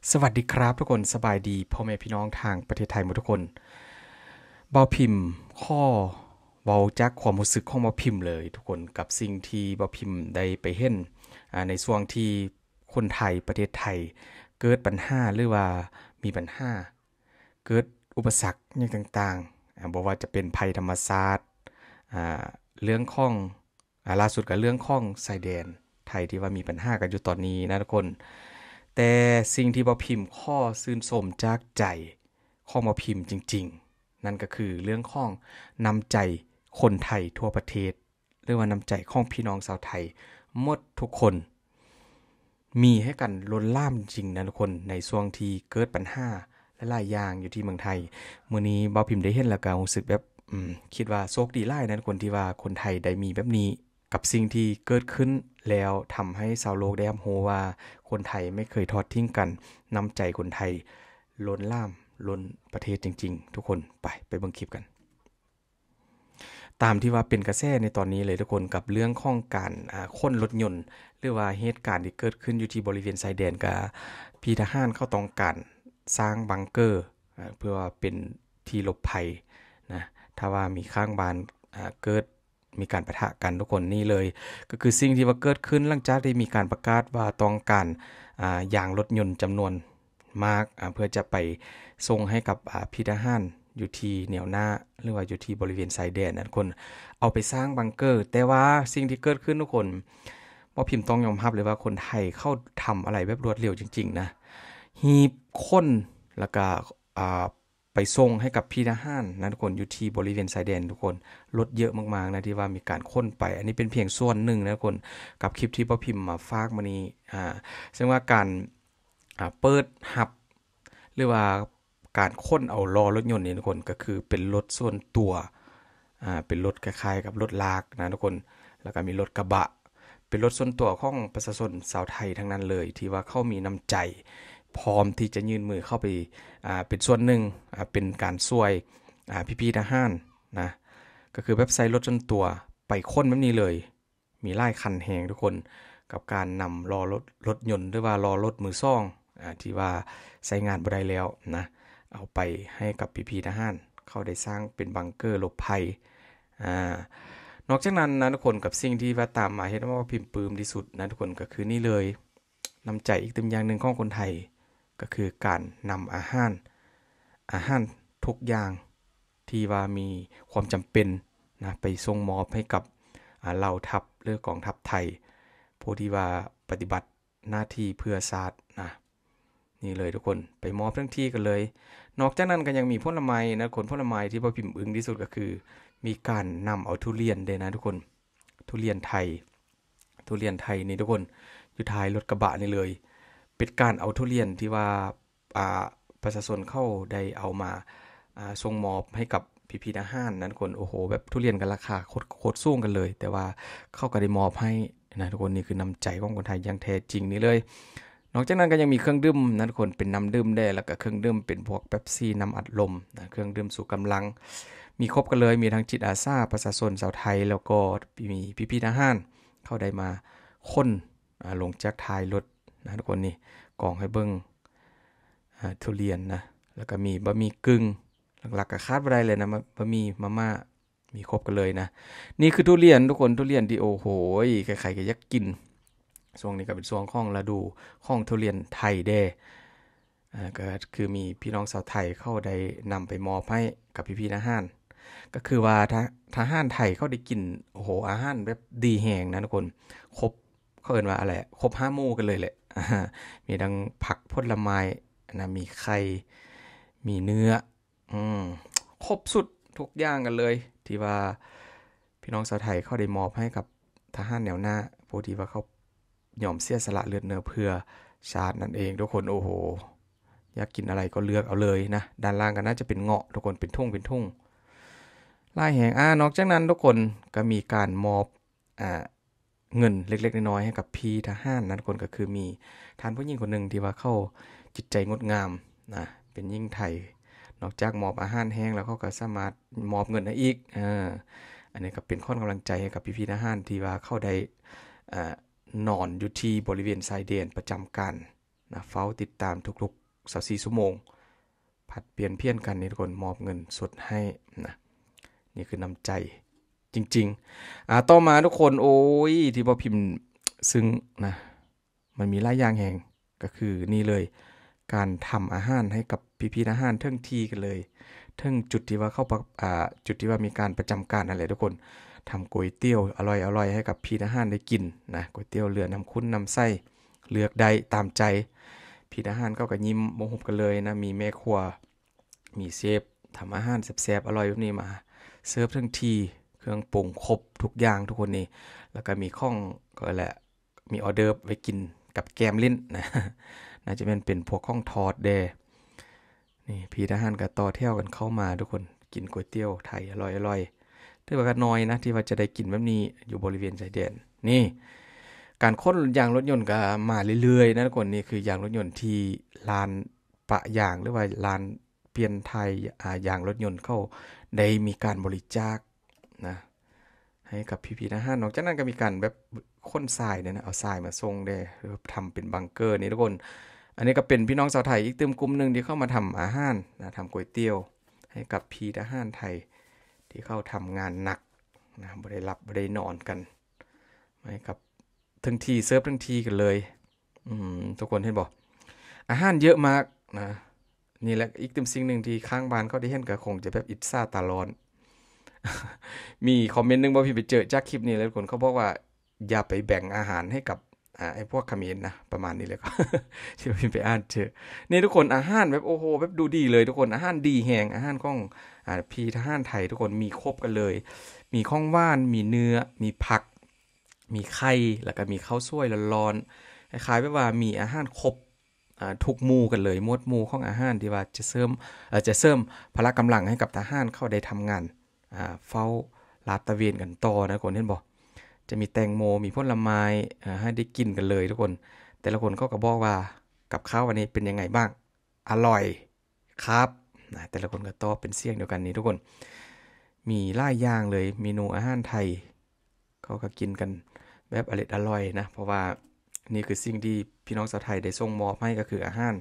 ສະຫວັດດີຄັບທຸກຄົນ, ສະບາຍດີພໍ່ແມ່ພີ່ນ້ອງທາງປະເທດໄທໝົດທຸກຄົນ. ບ່າວພິມຂໍເວົ້າຈາກຄວາມຮູ້ສຶກຂອງບ່າວພິມເລີຍທຸກຄົນ, ກັບສິ່ງທີ່ບ່າວພິມໄດ້ໄປເຫັນ ອາ ໃນຊ່ວງທີ່ຄົນໄທ ປະເທດໄທ ເກີດບັນຫາ ຫຼືວ່າມີບັນຫາ ເກີດອຸປະສັກຫຍັງຕ່າງໆ ອາ ບໍ່ວ່າຈະເປັນໄພທຳມະຊາດ ອາ ເລື່ອງຂອງ ອາ ລ່າສຸດກໍເລື່ອງຂອງຊາຍແດນໄທທີ່ວ່າມີບັນຫາກັນຢູ່ຕອນນີ້ນະທຸກຄົນ. ແຕ່ສິ່ງທີ່ບ່າວພິມຂໍຊື່ນຊົມຈາກໃຈຂອງບ່າວພິມຈິງໆ ນັ້ນກໍຄືເລື່ອງຂອງນ້ຳໃຈຄົນໄທທົ່ວປະເທດ ຫຼືວ່ານ້ຳໃຈຂອງພີ່ນ້ອງຊາວໄທໝົດທຸກຄົນ ມີໃຫ້ກັນລົ້ນຫຼາມຈິງນະທຸກຄົນ ໃນຊ່ວງທີ່ເກີດບັນຫາຫຼາຍໆຢ່າງຢູ່ທີ່ເມືອງໄທ. ມື້ນີ້ບ່າວພິມໄດ້ເຫັນແລ້ວກໍຮູ້ສຶກແບບ ອືມ ຄິດວ່າໂຊກດີຫຼາຍນະທຸກຄົນ ທີ່ວ່າຄົນໄທໄດ້ມີແບບນີ້ ກັບສິ່ງທີ່ເກີດຂຶ້ນແລ້ວ ທຳໃຫ້ຊາວໂລກໄດ້ຮັບຮູ້ວ່າຄົນໄທໄມ່ເຄີຍທອດຖິ້ງກັນ, ນ້ຳໃຈຄົນໄທລົ້ນຫຼາມລົ້ນປະເທດຈິງໆ ທຸກຄົນ. ໄປ ໄປເບິ່ງຄລິບກັນ. ຕາມທີ່ວ່າເປັນກະແສໃນຕອນນີ້ເລີຍທຸກຄົນ ກັບເລື່ອງຂອງການ ອາ ຂົນລົດຍົນ ຫຼືວ່າເຫດການທີ່ເກີດຂຶ້ນຢູ່ທີ່ບໍລິເວນຊາຍແດນ ກະ ພີ່ທະຫານເຂົາຕ້ອງການສ້າງບັງເກີ ອາ ເພື່ອວ່າເປັນທີ່ຫຼົບໄພນະ ຖ້າວ່າມີຂ້າງບ້ານ ອາ ເກີດມີການປະທະກັນທຸກຄົນ. ນີ້ເລີຍກໍຄືສິ່ງທີ່ວ່າເກີດຂຶ້ນຫຼັງຈາກທີ່ມີການປະກາດວ່າຕ້ອງການ ອາ ຢາງລົດຍົນຈຳນວນ ມາກ ອາ ເພື່ອຈະໄປສົ່ງໃຫ້ກັບ ອາ ພີ່ທະຫານຢູ່ທີ່ແນວໜ້າ ຫຼືວ່າຢູ່ທີ່ບໍລິເວນຊາຍແດນນັ້ນ ຄົນເອົາໄປສ້າງບັງເກີ. ແຕ່ວ່າສິ່ງທີ່ເກີດຂຶ້ນທຸກຄົນ ບ່າວພິມຕ້ອງຍອມຮັບເລີຍວ່າຄົນໄທເຂົາທຳອະໄລແບບລວດເລັວຈິງໆນະ ຮີບຂົນ ແລ້ວກະ ອາ ໄປສົ່ງໃຫ້ກັບພີ່ທະຫານນັ້ນ ຄົນຢູ່ທີ່ບໍລິເວນຊາຍແດນທຸກຄົນ ລົດເຍອະມາກໆນະ ທີ່ວ່າມີການຂົນໄປ. ອັນນີ້ເປັນພຽງສ່ວນໜຶ່ງນະ ຄົນ ກັບຄລິບທີ່ບ່າວພິມມາຝາກມື້ນີ້ ອາ ເຊິ່ງວ່າການ ອາ ເປີດຮັບ ຫຼືວ່າການຂົນເອົາລໍ້ລົດຍົນນີ້ທຸກຄົນ ກໍຄືເປັນລົດສ່ວນຕົວ ອາ ເປັນລົດຄ້າຍໆກັບລົດລາກນະທຸກຄົນ ແລ້ວກໍມີລົດກະບະ ເປັນລົດສ່ວນຕົວຂອງປະຊາຊົນຊາວໄທທັງນັ້ນເລີຍ ທີ່ວ່າເຂົາມີນ້ຳໃຈ ພ້ອມທີ່ຈະຍື່ນມືເຂົ້າໄປ ອາ ເປັນສ່ວນໜຶ່ງ ອາ ເປັນການຊ່ວຍ ອາ ພີ່ໆທະຫານນະ ກໍຄືແບບໃສ່ລົດສ່ວນຕົວໄປຂົນແບບນີ້ເລີຍ. ມີຫຼາຍຄັນແຮງທຸກຄົນ ກັບການນຳລໍ້ລົດ ລົດຍົນ ຫຼືວ່າລໍ້ລົດມືສອງ ອາ ທີ່ວ່າໃຊ້ງານບໍ່ໄດ້ແລ້ວນະ ເອົາໄປໃຫ້ກັບພີ່ໆທະຫານ ເຂົາໄດ້ສ້າງເປັນບັງເກີຫຼົບໄພ. ອາ ນອກຈາກນັ້ນນະທຸກຄົນ ກັບສິ່ງທີ່ວ່າຕາມມາເຮັດໃຫ້ບ່າວພິມປຶ້ມທີ່ສຸດນະທຸກຄົນ ກໍຄືນີ້ເລີຍ ນ້ຳໃຈອີກຕົວຢ່າງໜຶ່ງຂອງຄົນໄທ ກໍຄືການນຳອາຫານ ອາຫານທຸກຢ່າງທີ່ວ່າມີຄວາມຈຳເປັນນະ ໄປສົ່ງມອບໃຫ້ກັບ ອາ ເຫຼົ່າທັບ ຫຼື ກອງທັບໄທ ຜູ້ທີ່ວ່າປະຕິບັດໜ້າທີ່ເພື່ອຊາດນະ. ນີ້ເລີຍທຸກຄົນ ໄປມອບເຖິງທີ່ກັນເລີຍ. ນອກຈາກນັ້ນກໍຍັງມີຜົນລະໄມ້ນະ ຄົນ ຜົນລະໄມ້ທີ່ບ່າວພິມອຶ້ງທີ່ສຸດກໍຄື ມີການນຳເອົາທຸລຽນເດ້ນະທຸກຄົນ ທຸລຽນໄທ ທຸລຽນໄທນີ້ທຸກຄົນ ຢູ່ທ້າຍລົດກະບະນີ້ເລີຍ ເປັນການເອົາທຸລຽນທີ່ວ່າ ອ່າ ປະຊາຊົນເຂົາໄດ້ເອົາມາ ອ່າ ສົ່ງມອບໃຫ້ກັບພີ່ໆທະຫານນັ້ນທຸກຄົນ. ໂອ້ໂຫ ແບບທຸລຽນກໍລາຄາໂຄດ ໂຄດສູງກັນເລີຍ ແຕ່ວ່າເຂົາກໍໄດ້ມອບໃຫ້ນະທຸກຄົນ. ນີ້ຄືນ້ຳໃຈຂອງຄົນໄທຢ່າງແທ້ຈິງນີ້ເລີຍ. ນອກຈາກນັ້ນກໍຍັງມີເຄື່ອງດື່ມນະທຸກຄົນ ເປັນນ້ຳດື່ມແດ່ ແລ້ວກໍເຄື່ອງດື່ມເປັນພວກເປັບຊີ ນ້ຳອັດລົມນະ ເຄື່ອງດື່ມຊູກຳລັງ ມີຄົບກັນເລີຍ. ມີທັງຈິດອາສາ ປະຊາຊົນຊາວໄທ ແລ້ວກໍມີພີ່ໆທະຫານ ເຂົາໄດ້ມາຂົນ ອາ ລົງຈາກທ້າຍລົດນະທຸກຄົນ. ນີ້ກອງໃຫ້ເບິ່ງ ອາ ທຸລຽນນະ ແລ້ວກໍມີບະໝີ່ກຶ່ງ ຫຼັກໆກໍຂາດບໍ່ໄດ້ເລີຍນະ ມາ ບະໝີ່ ມາມ່າ ມີຄົບກັນເລີຍນະ. ນີ້ຄືທຸລຽນທຸກຄົນ ທຸລຽນທີ່ ໂອ້ໂຫ ໃຜໆກໍຢາກກິນ. ຊ່ວງນີ້ກໍເປັນຊ່ວງຂອງລະດູຂອງທຸລຽນໄທແດ່ ອາ ກໍຄືມີພີ່ນ້ອງຊາວໄທເຂົາໄດ້ນຳໄປມອບໃຫ້ກັບພີ່ໆທະຫານ ກໍຄືວ່າ ທະ ທະຫານໄທເຂົາໄດ້ກິນ ໂອ້ໂຫ ອາຫານແບບດີແຮງນະທຸກຄົນ. ຄົບ ເຂົາເອີ້ນວ່າອະໄລ ຄົບຫ້າໝູ່ກັນເລີຍແຫຼະ. ມີທັງຜັກຜົນລະໄມ້ນະ ມີໄຂ່ ມີເນື້ອ ອືມ ຄົບສຸດທຸກຢ່າງກັນເລີຍ ທີ່ວ່າພີ່ນ້ອງຊາວໄທເຂົາໄດ້ມອບໃຫ້ກັບທະຫານແນວໜ້າ ຜູ້ທີ່ວ່າເຂົາຍອມເສຍສະຫຼະເລືອດເນື້ອເພື່ອຊາດນັ້ນເອງທຸກຄົນ. ໂອ້ໂຫ ຢາກກິນອະໄລກໍເລືອກເອົາເລີຍນະ. ດ້ານລ່າງກໍໜ້າຈະເປັນເງາະທຸກຄົນ ເປັນຖົງເປັນຖົງ ຫຼາຍແຮງ. ອາ ນອກຈາກນັ້ນທຸກຄົນ ກໍມີການມອບ ອາ ເງິນເລັກໆນ້ອຍໆໃຫ້ກັບພີ່ທະຫານນັ້ນຄົນ ກໍຄືມີທ່ານຜູ້ຍິງຄົນໜຶ່ງທີ່ວ່າເຂົາຈິດໃຈງົດງາມນະ ເປັນຍິງໄທ. ນອກຈາກມອບອາຫານແຫ້ງແລ້ວ ເຂົາກໍສາມາດມອບເງິນໃຫ້ອີກ. ເອີ ອັນນີ້ກໍເປັນຂວັນກຳລັງໃຈໃຫ້ກັບພີ່ໆທະຫານທີ່ວ່າເຂົາໄດ້ ເອີ ນອນຢູ່ທີ່ບໍລິເວນຊາຍແດນປະຈຳການ ນະ ເຝົ້າຕິດຕາມທຸກໆຊາວສີ່ຊົ່ວໂມງ ຜັດປ່ຽນພຽນກັນນີ້ທຸກຄົນ ມອບເງິນສົດໃຫ້ນະ. ນີ້ຄືນ້ຳໃຈຈິງໆ. ອ່າ ຕໍ່ມາທຸກຄົນ ໂອ້ຍ ທີ່ບໍ່ພິມ ຊຶ່ງນະ ມັນມີຫຼາຍຢ່າງແຮງ ກໍຄືນີ້ເລີຍ ການທຳອາຫານໃຫ້ກັບພີ່ໆທະຫານເຖິງທີ່ກັນເລີຍ ເຖິງຈຸດທີ່ວ່າເຂົາປະ ອ່າ ຈຸດທີ່ວ່າມີການປະຈຳການນັ້ນແຫຼະທຸກຄົນ. ທຳກ໋ວຍຕຽວອະລ່ອຍໆໃຫ້ກັບພີ່ທະຫານໄດ້ກິນນະ ກ໋ວຍຕຽວເຫຼືອນ້ຳຂຸ້ນນ້ຳໃສ ເລືອກໄດ້ຕາມໃຈ. ພີ່ທະຫານເຂົາກໍຍິ້ມບໍ່ຫຸບກັນເລີຍນະ ມີແມ່ຄົວ ມີເຊຟທຳອາຫານແຊບໆອະລ່ອຍແບບນີ້ມາເສີບເຖິງທີ່ ເຄື່ອງປຸງຄົບທຸກຢ່າງທຸກຄົນນີ້ ແລ້ວກໍມີຂອງ ກໍແຫຼະ ມີອອເດີບໄວ້ກິນກັບແກ້ມຫຼິ້ນນະ ໜ້າຈະແມ່ນເປັນພວກຂອງທອດແດ່. ນີ້ ພີ່ທະຫານກໍຕໍ່ແຖວກັນເຂົ້າມາທຸກຄົນ ກິນກ໋ວຍຕຽວໄທອະລ່ອຍໆ. ຖືວ່າກໍໜ້ອຍນະ ທີ່ວ່າຈະໄດ້ກິນແບບນີ້ຢູ່ບໍລິເວນຊາຍແດນ. ນີ້ ການຂົນຢາງລົດຍົນກໍມາເລື້ອຍໆນະທຸກຄົນ. ນີ້ຄືຢາງລົດຍົນທີ່ລານປະຢາງ ຫຼືວ່າລານປ່ຽນຖ່າຍ ອາ ຢາງລົດຍົນ ເຂົາໄດ້ມີການບໍລິຈາກນະ ໃຫ້ກັບພີ່ໆທະຫານ. ນອກຈາກນັ້ນກໍມີການແບບຂົນຊາຍແດ່ນະ ເອົາຊາຍມາສົ່ງແດ່ ຫຼືວ່າທຳເປັນບັງເກີນີ້ທຸກຄົນ. ອັນນີ້ກໍເປັນພີ່ນ້ອງຊາວໄທອີກຕື່ມກຸ່ມໜຶ່ງທີ່ເຂົ້າມາທຳອາຫານນະ ທຳກ໋ວຍຕຽວໃຫ້ກັບພີ່ທະຫານໄທ ທີ່ເຂົາທຳງານໜັກນະ ບໍ່ໄດ້ຫຼັບບໍ່ໄດ້ນອນກັນ ໃຫ້ກັບເຖິງທີ່ ເສີບເຖິງທີ່ກັນເລີຍ. ອືມ ທຸກຄົນເຫັນບໍ່? ອາຫານເຍອະມາກນະ. ນີ້ແຫຼະອີກຕື່ມສິ່ງໜຶ່ງທີ່ຂ້າງບ້ານເຂົາໄດ້ເຫັນກໍຄົງຈະແບບອິດສາຕາຮ້ອນ. ມີຄອມເມັນໜຶ່ງ ບໍ່ ພີ່ໄປເຈີຈາກຄລິບນີ້ແລ້ວ ຄົນເຂົາບອກວ່າ ຢ່າໄປແບ່ງອາຫານໃຫ້ກັບ ອາ ໄອ້ພວກຂະເໝນນະ ປະມານນີ້ແຫຼະ ທີ່ພີ່ໄປອ່ານເຈີ. ນີ້ທຸກຄົນ ອາຫານແບບ ໂອ້ໂຫ ແບບດູດີເລີຍທຸກຄົນ ອາຫານດີແຮງ ອາຫານຂອງ ອາ ພີ່ທະຫານໄທທຸກຄົນ ມີຄົບກັນເລີຍ ມີຂອງຫວານ ມີເນື້ອ ມີຜັກ ມີໄຂ່ ແລ້ວກໍມີເຂົ້າສວຍຮ້ອນໆ ຄ້າຍໆແບບວ່າມີອາຫານຄົບ ອ່າ ທຸກໝູ່ກັນເລີຍ ໝວດໝູ່ຂອງອາຫານທີ່ວ່າຈະເສີມ ເອີ ຈະເສີມພະລະກຳລັງໃຫ້ກັບທະຫານເຂົາໄດ້ທຳງານ ອ່າ ເຝົ້າລາດຕະເວນກັນຕໍ່ນະ ທຸກຄົນເຫັນບໍ່? ຈະມີແຕງໂມ ມີຜົນລະໄມ້ ເອີ ໃຫ້ໄດ້ກິນກັນເລີຍທຸກຄົນ. ແຕ່ລະຄົນເຂົາກໍບອກວ່າ ກັບຂ້າວວັນນີ້ເປັນຍັງໄງບ້າງ? ອະລ່ອຍຄັບນະ ແຕ່ລະຄົນກໍຕອບເປັນສຽງດຽວກັນນີ້ທຸກຄົນ. ມີຫຼາຍຢ່າງເລີຍ ເມນູອາຫານໄທ ເຂົາກໍກິນກັນແບບອະເລັດອະລ່ອຍນະ ເພາະວ່ານີ້ຄືສິ່ງທີ່ພີ່ນ້ອງຊາວໄທໄດ້ສົ່ງມອບໃຫ້ ກໍຄືອາຫານ.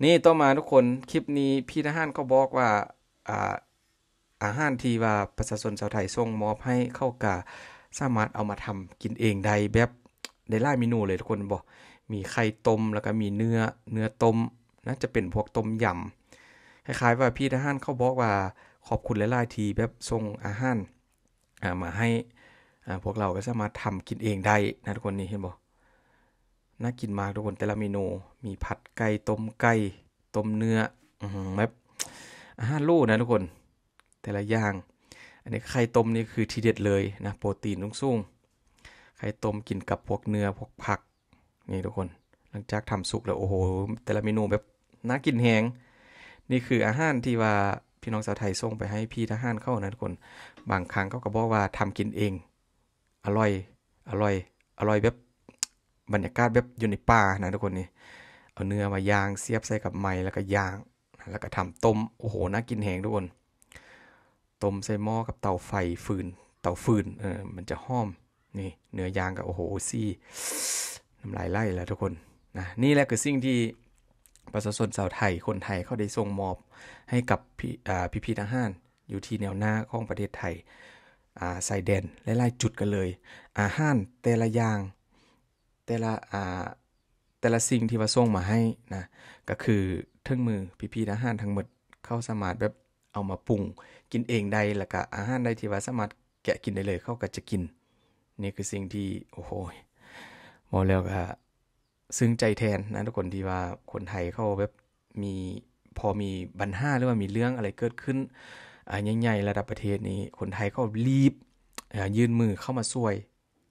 ນີ້ຕໍ່ມາທຸກຄົນ ຄລິບນີ້ພີ່ທະຫານເຂົາບອກວ່າ ອ່າ ອາຫານທີ່ວ່າປະຊາຊົນຊາວໄທສົ່ງມອບໃຫ້ ເຂົາກະສາມາດເອົາມາທຳກິນເອງໄດ້ ແບບໄດ້ຫຼາຍເມນູເລີຍທຸກຄົນ ເຫັນບໍ່? ມີໄຂ່ຕົ້ມ ແລ້ວກະມີເນື້ອ ເນື້ອຕົ້ມ ໜ້າຈະເປັນພວກຕົ້ມຍຳ ຄ້າຍໆວ່າພີ່ທະຫານເຂົາບອກວ່າ ຂອບຄຸນຫຼາຍໆທີ່ແບບສົ່ງອາຫານ ອ່າ ມາໃຫ້ ອ່າ ພວກເຮົາກໍສາມາດທຳກິນເອງໄດ້ນະທຸກຄົນ. ນີ້ເຫັນບໍ່? ໜ້າກິນມາກທຸກຄົນ ແຕ່ລະເມນູ ມີຜັດໄກ່ ຕົ້ມໄກ່ ຕົ້ມເນື້ອ ອື ແບບອາຫານຫຼູນະທຸກຄົນ ແຕ່ລະຢ່າງ. ອັນນີ້ໄຂ່ຕົ້ມນີ້ຄືທີເດັດເລີຍນະ ໂປຣຕີນສູງໆ ໄຂ່ຕົ້ມກິນກັບພວກເນື້ອ ພວກຜັກ ນີ້ທຸກຄົນ ຫຼັງຈາກທຳສຸກແລ້ວ ໂອ້ໂຫ ແຕ່ລະເມນູແບບໜ້າກິນແຮງ. ນີ້ຄືອາຫານທີ່ວ່າພີ່ນ້ອງຊາວໄທສົ່ງໄປໃຫ້ພີ່ທະຫານເຂົານະທຸກຄົນ. ບາງຄັ້ງເຂົາກໍບອກວ່າທຳກິນເອງ ອະລ່ອຍ ອະລ່ອຍ ອະລ່ອຍແບບບັນຍາກາດແບບຢູ່ໃນປ່ານະທຸກຄົນ. ນີ້ເອົາເນື້ອມາຍ່າງ ສຽບໃສ່ກັບໄມ້ ແລ້ວກໍຍ່າງ ແລ້ວກໍທຳຕົ້ມ ໂອ້ໂຫ ໜ້າກິນແຮງທຸກຄົນ. ຕົ້ມໃສ່ໝໍ້ກັບເຕົາໄຟຟືນ ເຕົາຟືນ ເອີ ມັນຈະຫອມ. ນີ້ເນື້ອຍ່າງກໍ ໂອ້ໂຫ ສີ ນ້ຳລາຍໄຫຼແລ້ວທຸກຄົນນະ. ນີ້ແຫຼະຄືສິ່ງທີ່ປະຊາຊົນຊາວໄທ ຄົນໄທເຂົາໄດ້ສົ່ງມອບໃຫ້ກັບ ພີ່ ອ່າ ພີ່ໆທະຫານຢູ່ທີ່ແນວໜ້າຂອງປະເທດໄທ ອ່າ ຊາຍແດນຫຼາຍໆຈຸດກັນເລີຍ. ອາຫານແຕ່ລະຢ່າງ ແຕ່ລະ ອ່າ ແຕ່ລະສິ່ງທີ່ວ່າສົ່ງມາໃຫ້ນະ ກໍຄືເຖິງມືພີ່ໆທະຫານທັງໝົດ ເຂົາສາມາດແບບເອົາມາປຸງກິນເອງໄດ້ ແລ້ວກະອາຫານໃດທີ່ວ່າສາມາດແກະກິນໄດ້ເລີຍ ເຂົາກໍຈະກິນ. ນີ້ຄືສິ່ງທີ່ ໂອ້ໂຫ ເວົ້າແລ້ວກະ ຊຶ່ງໃຈແທນນະທຸກຄົນ ທີ່ວ່າຄົນໄທເຂົາແບບມີ ພໍມີບັນຫາ ຫຼືວ່າມີເລື່ອງອະໄລເກີດຂຶ້ນ ອ່າ ໃຫຍ່ໆລະດັບປະເທດນີ້ ຄົນໄທເຂົາລີບ ອ່າ ຍື່ນມືເຂົ້າມາຊ່ວຍ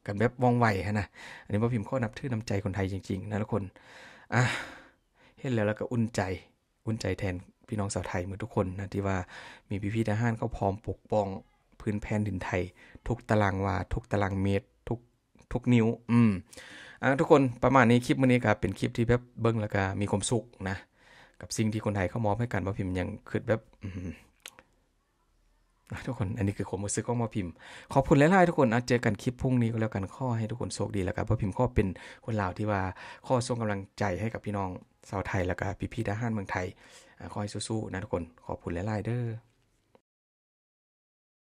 ກັນແບບວ່ອງໄວຫັ້ນນະ. ອັນນີ້ບ່າວພິມຂໍນັບຖືນ້ຳໃຈຄົນໄທຈິງໆນະທຸກຄົນ. ອ່າ ເຫັນແລ້ວ ແລ້ວກໍອຸ່ນໃຈ ອຸ່ນໃຈແທນພີ່ນ້ອງຊາວໄທໝົດທຸກຄົນນະ ທີ່ວ່າມີພີ່ໆທະຫານເຂົາພ້ອມປົກປ້ອງພື້ນແຜ່ນດິນໄທ ທຸກຕາລາງວາ ທຸກຕາລາງເມດ ທຸກ ທຸກນິ້ວ. ອືມ ອ່າ ທຸກຄົນ ປະມານນີ້ ຄລິບມື້ນີ້ກໍເປັນຄລິບທີ່ແບບເບິ່ງແລ້ວກໍມີຄວາມສຸກນະ ກັບສິ່ງທີ່ຄົນໄທເຂົາມອບໃຫ້ກັນ. ບ່າວພິມຍັງຄິດແບບ ອືມ ອ ທຸກຄົນ ອັນນີ້ຄືຄວາມຮູ້ສຶກຂອງໝໍພິມ. ຂອບຄຸນຫຼາຍໆທຸກຄົນ. ເອົາ ເຈີກັນຄລິບພລຸ່ງນີ້ກໍແລ້ວກັນ. ຂໍໃຫ້ທຸກຄົນໂຊກດີ ແລ້ວກໍໝໍພິມຂໍເປັນຄົນລາວທີ່ວ່າຂໍສົ່ງກຳລັງໃຈໃຫ້ກັບພີ່ນ້ອງຊາວໄທ ແລ້ວກໍພີ່ໆທະຫານເມືອງໄທ. ອາ ຂໍໃຫ້ສູ້ໆນະທຸກຄົນ. ຂອບຄຸນຫຼາຍໆເດີ້.